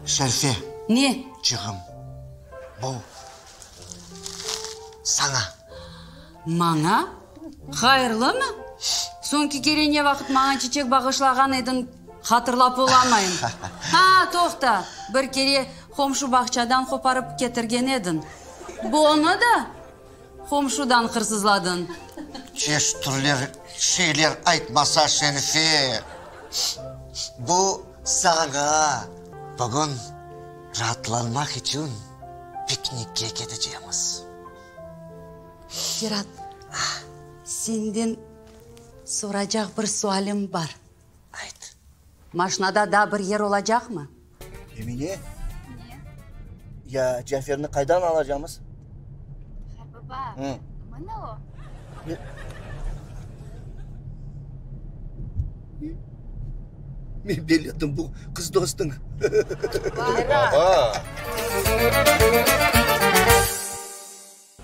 Şerife. Ne? Çığım, bu saña. Maña? Hayırlımı? Soñki kere ne vaqıt maña çiçek bağışlağan ediñ, hatırlap olamayım. Ha, toqta, bir kere qomşu bağçadan qoparıp ketirgen ediñ. Bunı da qomşudan hırsızladıñ. Çeşit türler şeyler aytmasa, Şerife. Bu saña. Bugün raatlanmaq içün piknikke ketecemiz. Ferat, senden soracaq bir sualim bar. Ayt. Maşnada daa bir yer olacaqmı? Emine? Ne? Ya Caferni qaydan alacamız? Baba, mına o. Men belledim, bu qız dostıñ. Baba!